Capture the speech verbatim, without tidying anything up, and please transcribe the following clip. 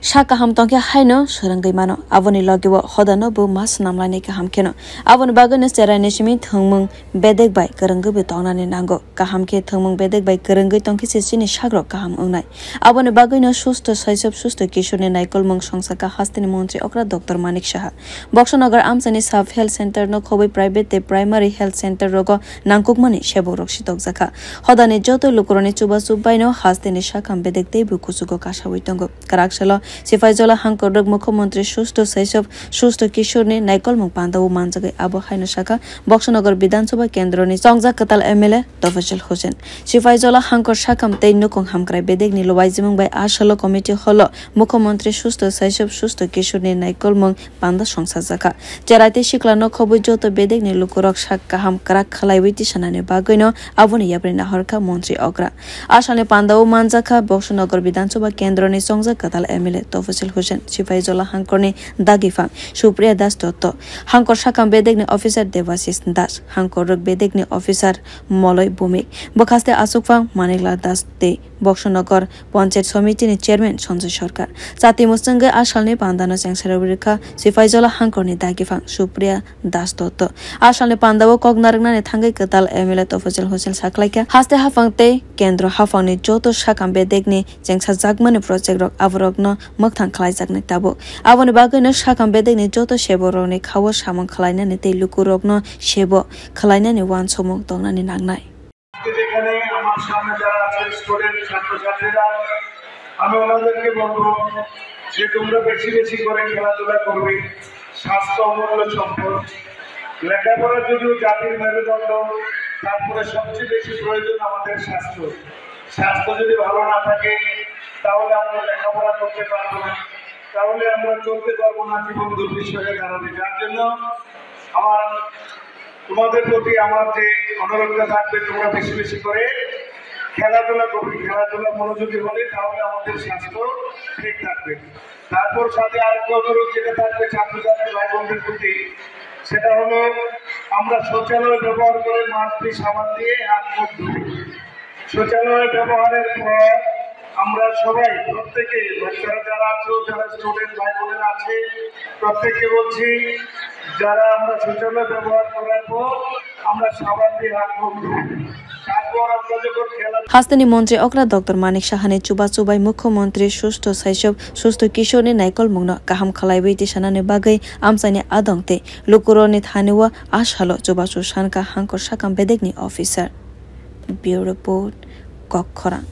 Sak kaham tongkhe haino swrwngwi mano, aboni logeo hodano bo ma swnamlainai kaham kheno. Aboni bagwino cheraini simi thwngmung bedek bai kwrwngwibo tongnani nango. Kaham khe thwngmung bedek bai kwrwngwi tongkhe se chini sakrok kaham wngnai. Aboni bagwino Susto Saisob Susto Kishorni naikolmung songchakha hasteni montri okra Doctor Manik Saha. Boksanagar amchaini Sub Health Center no khobwi private tei primary health center rogo nangkukmani sebokrok sitokjakha. Hodani joto lukurokni chubachu baino hasteni sakham bedek teibo kuchugo kasawi tongo. Kwrak salo Sipaijola hangkorrok Mukhyamantri Susto Saisob Susto Kishorni naikolmung pandao manjagwi abo haino sakha Boksanagar Bidhan Sabha Kendroni chongjak kwtal M L A Tofazil Hussain. Sipaijola hangkor sakham tei nukung hamkrai bedekni luaijimung bai a salo committee hall o Mukhyamantri Susto Saisob Susto Kishorni naikolmung panda songsajakha. Cherai tei sikla no khobwi joto bedekni lukurok sak kaham kwrak khwlaiwi tisanani bagwino aboni yapri nahorkha montri okra. A salni pandao manjakha Boksanagar Bidhan Sabha Kendroni chongjak kwtal M L A Tofazil Hussain, Sipaijola hangkorni dagiphang Supriya Das Dotto, hangkor sakham bedekni officer Debasis Das, hangkorrok bedekni officer Moloi Bhumik, bwkhaste achukphang Maniklal Das tei Boksanagar Panchayat Somitini Chairman Sanjay Sarkar. Chati mwswngwi a salni pandano chengsarwi rwkha Sipaijola hangkorni dagiphang Supriya Das Dotto. A salni pandao kok narwknani thangwi kwtal M L A Tofazil Hussain sakhlaikha, haste haphang tei kendro haphangni joto sakham bedekni chengsajakmani project rok aborokno mwkthang khlaijaknai tabuk. Aboni bagwino sakham bedekni joto seborokni khao samung khlainani tei lukurokno sebo khlainani uansukmung tongnani nangnai. আজকে যেখানে আমার সামনে যারা আছেন, স্টুডেন্ট, ছাত্রছাত্রীরা, আমি ওনাদেরকে বলবো যে তোমরা বেশি বেশি করে খেলাধুলা করবে। স্বাস্থ্য অমূল্য সম্পদ। লেখাপড়া যদিও জাতির মেরুদণ্ড, তারপরে সবচেয়ে বেশি প্রয়োজন আমাদের স্বাস্থ্য। স্বাস্থ্য যদি ভালো না থাকে, তাহলে আমরা লেখাপড়া করতে পারবো না, তাহলে আমরা চলতে পারবো না, জীবন দুর্বিষহে দাঁড়াবে। যার জন্য আমার তোমাদের প্রতি আমার যে অনুরোধটা থাকবে, তোমরা বেশি বেশি করে খেলাধুলা করবে। খেলাধুলা মনোযোগী হলে তাহলে আমাদের স্বাস্থ্য ঠিক থাকবে। তারপর সাথে আরেকটা অনুরোধ যেটা থাকবে ছাত্রছাত্রী ভাই বোনদের প্রতি, সেটা হলো আমরা শৌচালয় ব্যবহার করে মাস্ক দিয়ে, সাবান দিয়ে হাত মুখ ধুই। শৌচালয় ব্যবহারের পর আমরা সবাই, প্রত্যেকে, বাচ্চারা যারা আছো, যারা স্টুডেন্ট ভাই বোনেরা আছে, প্রত্যেককে বলছি, যারা আমরা শৌচালয় ব্যবহার করার পর আমরা সাবান দিয়ে হাত মুখ ধুই। তারপর আমরা যখন খেলা Hasteni montri okra Doctor Manik Sahani chubachu bai Mukhyamantri Susto Saisob Susto Kishorni naikolmungno kaham khlaiwi tisanani bagwi amchaini adong tei lukurokni thanio a salo chubachu sankha hangkor sakam bedekni officer. Bureau Report, Kokkhorang.